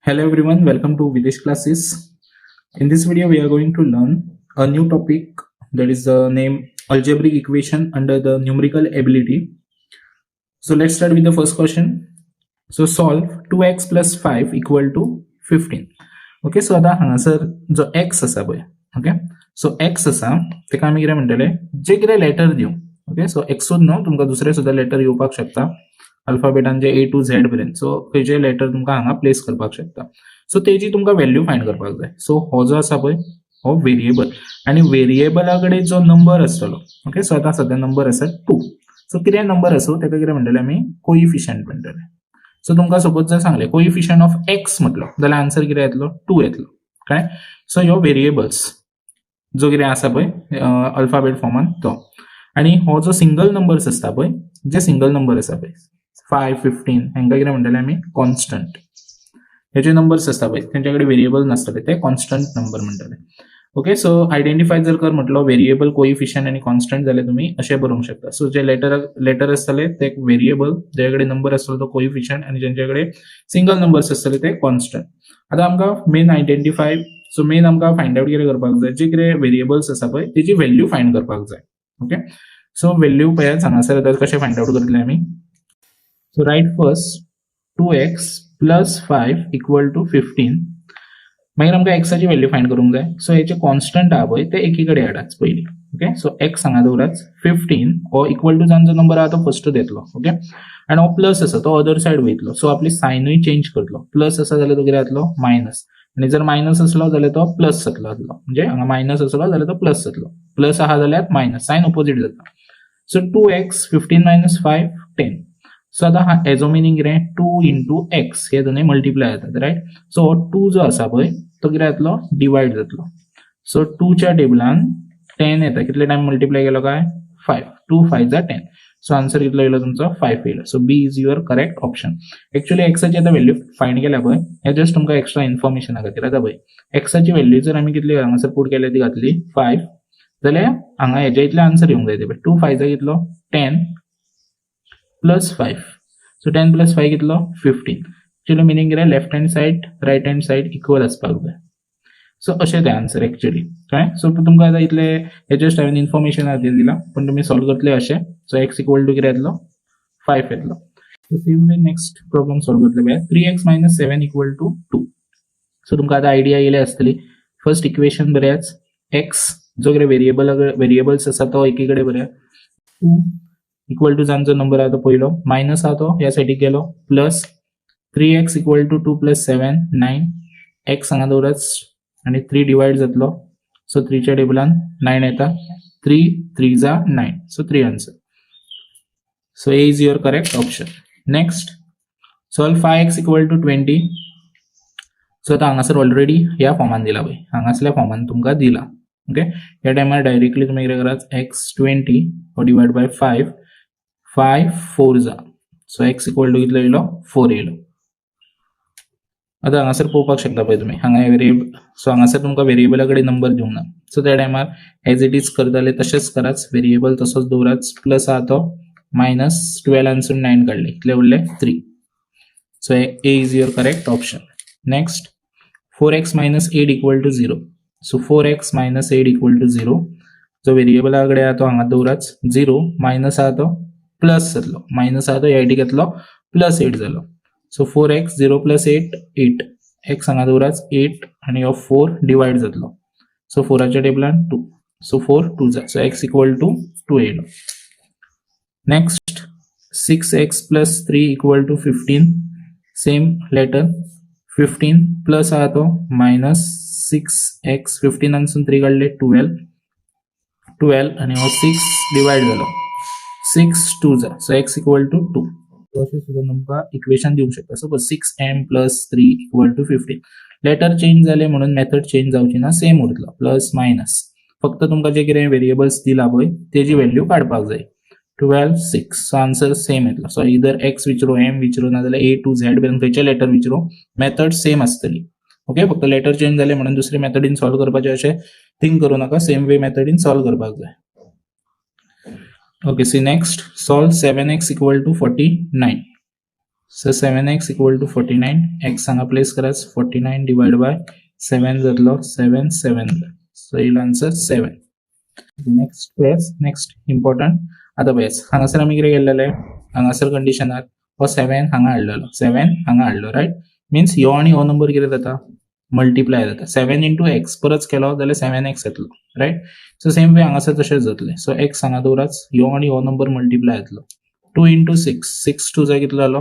Hello everyone, welcome to Videsh classes. In this video, we are going to learn a new topic, that is the name algebraic equation under the numerical ability. So let's start with the first question. So solve 2x plus 5 equal to 15. Okay, so आता हांगासर जो x आसा पळय, okay, so x आसा तेका आमी कितें म्हणटले, जे कितें लेटर दिवं. ओके, सो एक्सूच न्हू, तुमकां दुसरे सुद्दां लेटर येवपाक शकता अल्फाबेटान, जे ए टू झेड पर्यंत. सो खंयचे लेटर तुमकां हांगा प्लेस करपाक शकता. सो तेजी तुमकां व्हॅल्यू फायंड करपाक जाय. सो हो जो आसा पळय, हो व्हेरिएबल आनी व्हेरिएबला कडेन जो नंबर आसतलो, ओके, सो आतां सद्या नंबर आसा टू. सो कितें नंबर आसूं, ताका कितें म्हणटले आमी? कोइफिशियंट म्हणटले. सो तुमकां सपोज जर सांगलें कोइफिशियंट ऑफ एक्स म्हटलो जाल्यार आन्सर कितें येतलो? टू येतलो. कळ्ळें? सो ह्यो व्हेरिएबल्स जो कितें आसा पळय अल्फाबेट फॉर्मान तो, आनी हो जो सिंगल नंबर्स आसता पळय, जे सिंगल नंबर आसा पळय, फायव, 15, हांकां कितें म्हणटले आमी? कॉन्स्टंट. हे जे नंबर्स आसता पळय, तेंच्या कडेन व्हेरिएबल नासतले, ते कॉन्स्टंट नंबर म्हणटले. ओके, सो आयडेंटिफाय जर कर म्हटलो व्हेरिएबल, कोइफिशियंट आनी कॉन्स्टंट जाल्यार तुमी अशें बरोवंक शकता. सो जे लेटर लेटर आसतले ते व्हेरिएबल, ज्या कडेन नंबर आसतलो तो कोइफिशियंट आनी जेंच्या कडेन सिंगल नंबर्स आसतले ते कॉन्स्टंट. आतां आमकां मेन आयडेंटिफाय, सो मेन आमकां फायंड आवट कितें करपाक जाय? जे कितें व्हेरिएबल्स आसा पळय, तेजी व्हॅल्यू फायंड करपाक जाय. ओके, सो व्हॅल्यू पळयात हांगासर आतां कशें फायंड आवट करतले आमी. So write first 2x plus 5 equal to 15. मागीर आमकां एक्साची व्हॅल्यू फायंड करूंक जाय. सो हेचे कॉन्स्टंट आहा पळय, ते एकी कडेन हाडात पयलीं. ओके, सो एक्स हांगा दवरात, 15 हो इक्वल टू जो नंबर आहा तो फर्स्ट येतलो. ओके, आनी हो प्लस आसा तो अदर सायड वयतलो. सो आपली सायनूय चेंज करतलो. प्लस आसा जाल्यार तो कितें जातलो? मायनस. आनी जर मायनस आसलो जाल्यार तो प्लस जातलो. म्हणजे हांगा मायनस आसलो जाल्यार तो प्लस जातलो, प्लस आहा जाल्यार मायनस, सायन ऑपोजीट जाता. So 2x, 15 minus 5, 10. So आतां हा हेजो मिनींग कितें? टू इंटू एक्स, हे दोनूय मल्टिप्लाय जातात, रायट? सो हो टू जो आसा पळय, तो कितें जातलो? डिवायड जातलो. सो टूच्या टेबलान 10 येता. कितले टायम मल्टिप्लाय केलो काय? Five. Two five za 10. So answer कितलो येयलो तुमचो? फायव येयलो. So B is your correct option. Actually एक्साची आतां व्हॅल्यू फायंड केल्या पळय, हे जस्ट तुमकां एक्स्ट्रा इन्फॉर्मेशना खातीर. आतां पळय, एक्साची व्हॅल्यू जर आमी कितली हांगासर पूट केल्या ती घातली फायव, जाल्यार हांगा हेज्या इतले आन्सर येवंक जाय ते. टू फायव जा कितलो? 10 plus 5. So 10 plus 5 कितलो? 15. एक्चुअली मिनींग कितें? Left hand side, right hand side equal आसपाक जाय. सो अशें तें आन्सर एक्चुअली. कळ्ळें? सो तुमकां आतां इतले हे जस्ट हांवें इन्फॉर्मेशन खातीर दिलां, पूण तुमी सॉल्व करतले अशें. सो एक्स इक्वल टू कितें येतलो? फायव येतलो. So same way next problem solve करतले पळय, 3x minus 7 equal to 2. So तुमकां आतां आयडिया येयल्या आसतली. फर्स्ट इक्वेशन बरयात. एक्स जो कितें व्हेरिएबल व्हेरिएबल्स आसा तो एकी कडेन बरयात. टू इक्वल टू जो नंबर आहा तो पयलो, मायनस आहा तो ह्या सायडीक गेलो, plus. 3x equal to 2 plus 7, 9. X हांगा दवरात आनी थ्री डिवायड जातलो. सो थ्रीच्या टेबलान नायन येता. Three three za 9. So 3 answer. So A is your correct option. Next, solve 5x equal to 20. So आतां हांगासर ऑलरेडी ह्या फॉर्मान दिला पळय, हांगासल्या फॉर्मान तुमकां दिला. ओके, ह्या टायमार डायरेक्टली तुमी कितें करात? एक्स 20 हो divide by 5. 5 4 za. So x equal to कितलो येयलो? फोर येयलो. आतां हांगासर पळोवपाक शकता पळय तुमी हांगा व्हेरिएबल. सो हांगासर तुमकां व्हेरिएबला कडेन नंबर दिवंक ना. सो त्या टायमार एज it is करताले तशेंच करात. व्हेरिएबल तसोच दवरात, प्लस आहा तो मायनस. 12 नायन काडले, कितले उरले? Three. So A is your correct option. Next, 4x minus 8 equal to 0. So 4x minus 8 equal to 0. जो व्हेरिएबला कडेन आहा तो हांगा दवरात. झिरो मायनस आहा तो प्लस जातलो, मायनस आहा तो ह्या सायडीक येतलो, प्लस एट जालो. So 4x, 0 plus 8, 8. X हांगा दवरात, एट आनी हो फोर डिवायड जातलो. सो फोराच्या टेबलान two. So 4 2 za. So x equal to 2 येयलो. Next, 6x plus 3 equal to 15. Same letter, 15 plus आहा तो मायनस. सिक्स एक्स, 15 सून थ्री काडले, 12. 12 आनी हो सिक्स डिवायड जालो. Six 2 za. So x equal to 2. अशें सुद्दां तुमकां इक्वेशन दिवंक शकता. Suppose 6m plus 3 equal to 15. Letter change जाले म्हणून मेथड चेंज जावची ना, सेम उरतलो. प्लस मायनस, फक्त तुमकां जे कितें व्हेरिएबल्स दिला पळय, तेजी व्हॅल्यू काडपाक जाय. 12, 6. So answer same येतलो. सो इदर एक्स विचारू, एम विचारू, ना जाल्यार ए टू झेड मेरेन खंयचे लेटर विचारू, मेथड सेम आसतली. ओके, फक्त लेटर चेंज जाले म्हणून दुसरे मेथडीन सॉल्व करपाचें अशें थिंक करूं नाका. सेम वे मेथडीन सॉल्व करपाक जाय. Okay, see next, solve 7x equal to 49. So seven x equal to 49. X हांगा प्लेस कराच, 49 डिवायड बाय सेवन जातलो, seven seven. So येयल answer seven. Next पळयात, नेक्स्ट इम्पॉर्टंट. आतां पळयात, हांगासर आमी कितें केल्लेलें? हांगासर कंडिशनार हो सेवन हांगा हाडलेलो, सेवन हांगा हाडलो, रायट? मिन्स ह्यो आनी हो नंबर कितें जाता? मल्टिप्लाय जाता. सेवन इंटू एक्स परत केलो जाल्यार सेवन एक्स येतलो, रायट? सो सेम वे हांगासर तशेंच जातलें. सो एक्स हांगा दवराच, ह्यो आनी हो नंबर मल्टिप्लाय जातलो. Two into six, six two जाय कितलो जालो?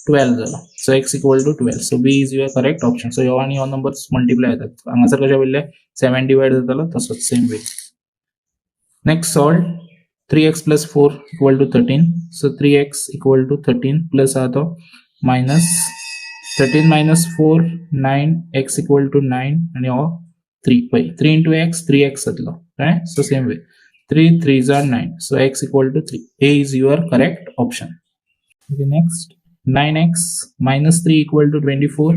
12 जालो. So x equal to 12. So B is your correct option. So ह्यो आनी हो नंबर मल्टिप्लाय जातात. हांगासर कशें पडलें? सेवन डिवायड जातालो, तसोच same way. Next, solve three x plus four equal to 13. So three x equal to 13 plus आहा तो minus 13 minus 4, 9. X equal to 9 आनी हो थ्री पळय, three into x three x जातलो, कळ्ळें? So same way, three threes are 9. So x equal to 3. A is your correct option. Okay, next, 9x minus 3 equal to 24.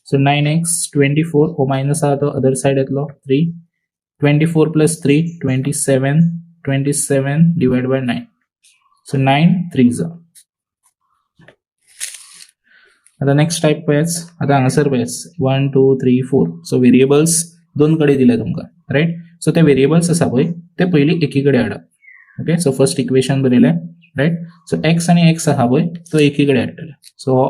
So 9x, 24, हो minus आहा तो other side येतलो. 3, 24 plus 3, 27. 27 divide by 9. So 9 threes are. आता next type पळयात. आता हांगासर पळयात, one two three four. So variables दोन कडेन दिले तुमकां, रायट? सो ते वेरिएबल्स आसा पळय, ते पयलीं एकी कडेन हाडप. ओके, सो फर्स्ट इक्वेशन बरयलें, रायट? सो एक्स आनी एक्स आहा पळय, तो एकी कडेन हाडटले. सो हो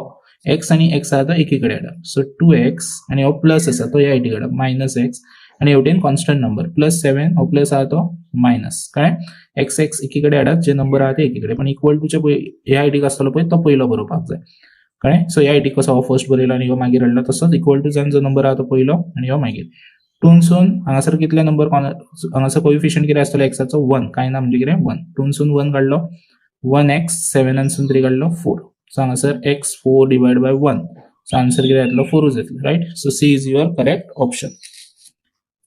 एक्स आनी एक्स आहा तो एकी कडेन हाडप. सो टू एक्स आनी हो प्लस आसा तो ह्या सायडीक हाडप, मायनस एक्स, आनी हेवटेन कॉन्स्टंट नंबर प्लस सेवन, हो प्लस आहा तो मायनस, कळ्ळें? एक्स एक्स एकी कडेन हाडात, जे नंबर आहा ते एकी कडेन, पण इक्वल टूचे पळय ह्या सायडीक आसतलो पळय, तो पयलो बरोवपाक जाय, कळ्ळें? सो ह्या सायडीक कसो हो फर्स्ट बरयलो आनी ह्यो मागीर हाडलो, तसोच इक्वल टू जावन जो नंबर आहा तो पयलो आनी ह्यो मागीर. टूनसून हांगासर कितले नंबर, हांगासर कोइफिशियंट कितें आसतलो एक्साचो? वन. कांय ना म्हणजे कितें? वन. टूनसून वन काडलो, वन एक्स, सेवनानसून थ्री काडलो, फोर. सो हांगासर x four divide by one. So answer कितें येतलो? फोरूच येतलो, right? So C is your correct option.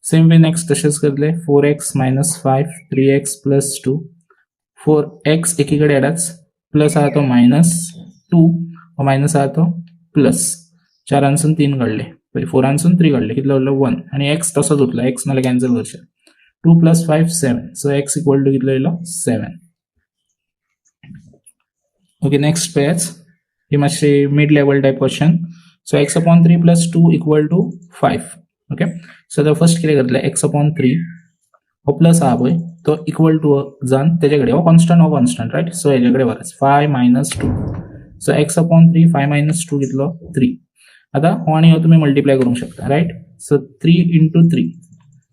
Same way next तशेंच करतले. Four x minus five three x plus two. Four x एकी कडेन हाडाच, plus आहा तो मायनस, टू हो मायनस आहा तो प्लस. चारांसून तीन काडले, पळय, फोरांसून थ्री काडले, कितलो उरलो? वन. आनी एक्स तसोच उरलो, एक्स नाल्यार कॅन्सल करचें. Two plus five, seven. So x equal to कितलो येयलो? सेवन. ओके, नेक्स्ट पळयात. ही मातशी mid level type question. So x upon three plus two equal to five. Okay, so आतां फर्स्ट कितें करतले? एक्स अपॉन थ्री हो plus आहा पळय, तो इक्वल टू जावन तेजे कडेन, हो कॉन्स्टंट, हो कॉन्स्टंट, रायट? सो हेजे कडेन व्हरच, five minus two. So x upon three, five minus two कितलो? थ्री. आतां हो आनी हो तुमी मल्टिप्लाय करूंक शकता, right? So three into three.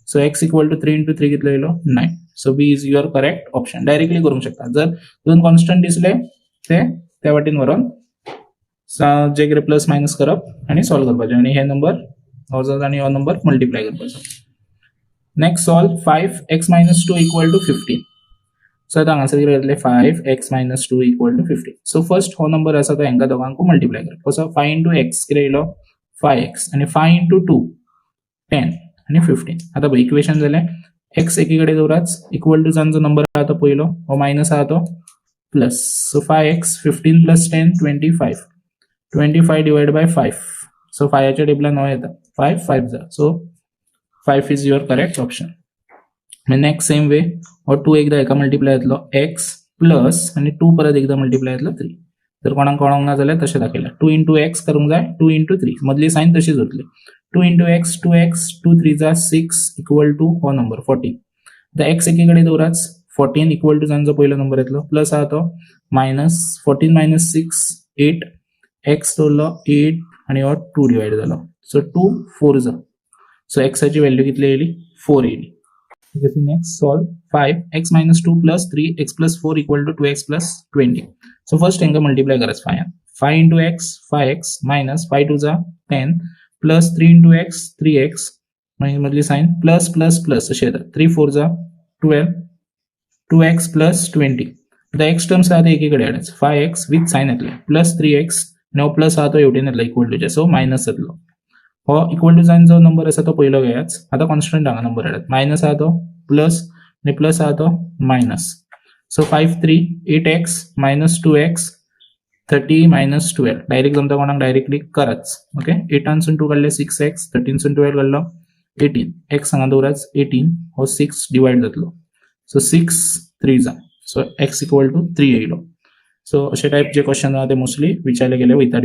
So x equal to three into three कितलो येयलो? Nine. So B is your correct option. Directly करूंक शकता. जर दोन कॉन्स्टंट दिसले, ते त्या वाटेन व्हरोन जे कितें प्लस मायनस करप आनी सॉल्व करपाचें आनी हे नंबर हो जाता आनी हो नंबर मल्टिप्लाय करपाचो. Next, solve five x minus two equal to 15. So आतां हांगासर कितें जातलें? Five x minus two equal to 15. So first हो नंबर आसा तो हांकां दोगांकूय मल्टिप्लाय करप. कसो? फायव इंटू एक्स कितें येयलो? Five x. आनी फाय इंटू टू टेन आनी 15. आतां पळय, इक्वेशन जालें. एक्स एकी कडेन दवराच, इक्वल टू जावन जो नंबर आहा तो पयलो, हो मायनस आहा तो plus. So five x, 15 plus 10, 25. 25 divide by five. So फायाच्या टेबलान हो येता, फायव फायव जा. So five is your correct option. Next, same way, हो टू एकदा हेका मल्टिप्लाय जातलो, एक्स प्लस, आनी टू परत एकदा मल्टिप्लाय जातलो, थ्री. जर कोणाक कळोंक ना जाल्यार तशें दाखयलां. टू इंटू एक्स करूंक जाय, टू इंटू थ्री, मदली सायन तशीच उरतली. Two into x, two x, two threes are six, equal to हो नंबर 14. आतां एक्स एकी कडेन दवराच, 14 इक्वल टू जावन जो पयलो नंबर येतलो, प्लस आहा तो minus, 14 minus six, eight. X दवरलो एट आनी हो टू डिवायड जालो. सो टू फोर जा. सो एक्साची व्हॅल्यू कितली येयली? फोर येयली. Next, solve five x minus two plus three x plus four equal to two x plus 20. So first हांकां multiply करायचं फायान. Five into x, five x, minus five twos are 10, plus three into x, three x, मागीर मदली sign plus plus plus अशें येता. Three fours are 12, two x plus 20. आतां x terms आहा ते एकी कडेन हाडायचे. फाय एक्स विथ सायन येतले, प्लस थ्री एक्स, आनी हो प्लस आहा तो हेवटेन येतलो इक्वल टूचे, सो मायनस जातलो. हो इक्वल टू जावन जो नंबर आसा तो पयलो घेयाच. आतां कॉन्स्टंट हांगा नंबर हाडात. मायनस आहा तो प्लस आनी प्लस आहा तो minus. So five three eight x minus two x, 30 minus 12. Direct जमता कोणाक, डायरेक्टली कराच. ओके, एटानसून टू काडले, सिक्स एक्स. 13सून 12 काडलो, 18. एक्स हांगा दवराच, 18, हो सिक्स डिवायड जातलो. सो सिक्स थ्री जा. So x equal to three येयलो. सो अशे टायप जे क्वेश्चन आहा ते मोस्टली विचारले गेले वयता.